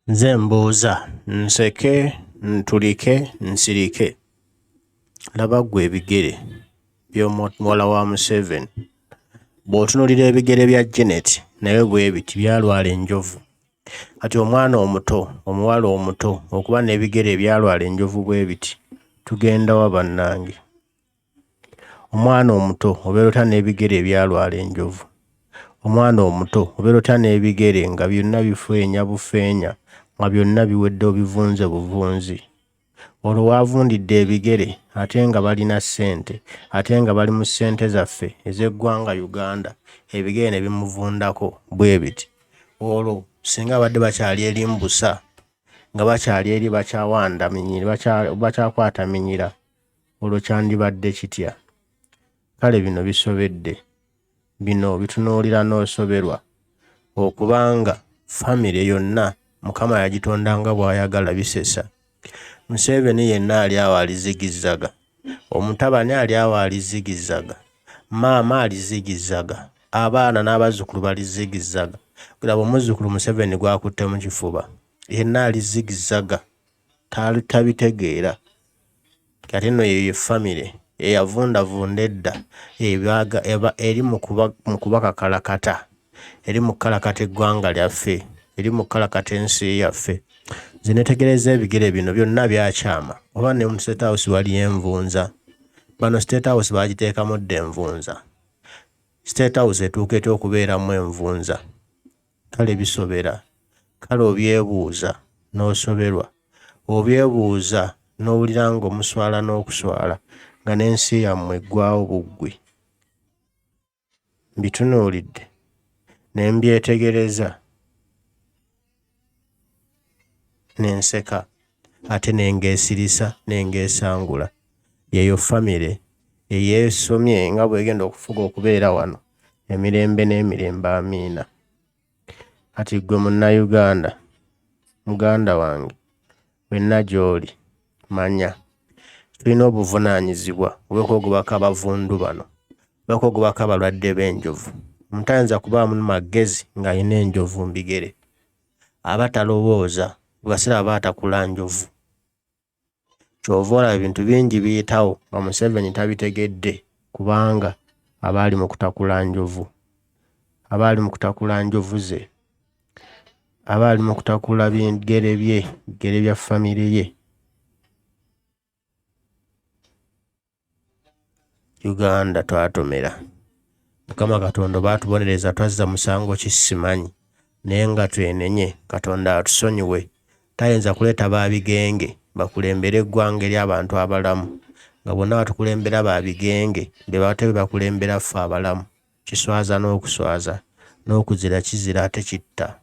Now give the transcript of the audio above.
Nze mbuuza, nseke, ntulike, nsirike? Laba ggwe ebigere by'omuwala wa Museveni. Bw'otunuulira ebigere bya Janet naye bwe biti byalwala enjovu. Kati omwana omuto, omuwala omuto okuba n'ebigere ebyalwala enjovu bwe biti, tugenda wa bannange? Omwana omuto obeera otya n'ebigere ebyalwala enjovu? Omwana omuto obeera otya n'ebigere nga byonna bifeenya bufeenya nga byonna biwedde obivunze buvunzi? Olwo w'avundidde ebigere ate nga balina ssente ate nga bali mu ssente zaffe ez'eggwanga Uganda ebigere ne bimuvundako bwe biti. Olwo singa babadde bakyali eri mu busa nga bakyali eri bakyawanda minyira bakyakwata minyira olwo kyandibadde kitya? Kale bino bisobedde. Bino obitunuulira n'osoberwa okuba nga famire yonna Mukama yagitonda nga bw'ayagala bisesa. Museveni yenna ali awo ali zigizzaga, omutabani ali awo ali zigizzaga, maama ali zigizzaga, abaana n'abazzukulu bali zigizzaga. Laba omuzzukulu Museveni gw'akutte mu kifuba yenna ali zigizzaga tabitegeera. Kati nno yeyo famire eyavundavunda edda eri mu kubakakalakata, eri mu kukalakata eggwanga lyaffe, eri mu kukalakata ensi yaffe. Nze neetegerezza ebigere bino byonna byakyama oba ne mu State House waliyo envunza. Bano State House baagiteekamu dda envunza. State House etuuka etya okubeeramu envunza? Kale bisobera, kale obyebuuza n'osoberwa, obyebuuza n'owulira ng'omuswala n'okuswala nga n'ensi yammwe eggwaawo buggwi. Mbitunuulidde ne mbyetegereza ne nseka ate ne ngeesirisa ne ngeesangula. Y'eyo famire eyeesomye nga bw'egenda okufuga okubeera wano emirembe n'emirembe amiina. Kati ggwe Munnayuganda, muganda wange, wenna gy'oli, manya tulina obuvunaanyizibwa obw'okwegobako abavundu bano, obw'okwegobako abalwadde b'enjovu. Omuntu tayinza kubaamu magezi ng'alina enjovu mu bigere, aba talowooza, buli kaseera aba atakula njovu. Ky'ova olaba ebintu bingi biyitawo nga Museveni tabitegedde kubanga aba ali mu kutakula njovu, aba ali mu kutakula njovu ze, aba ali mu kutakula bigere bye, bigere bya famire ye. Uganda twatomera. Mukama Katonda oba atubonereza twazza musango ki simanyi naye nga twenenye Katonda atusonyiwe. Tayinza kuleeta ba bigenge bakulembere eggwanga ery'abantu abalamu nga bonna batukulembera ba bigenge be ate be bakulembera ffe abalamu. Kiswaza n'okuswaza n'okuzira kizira ate kitta.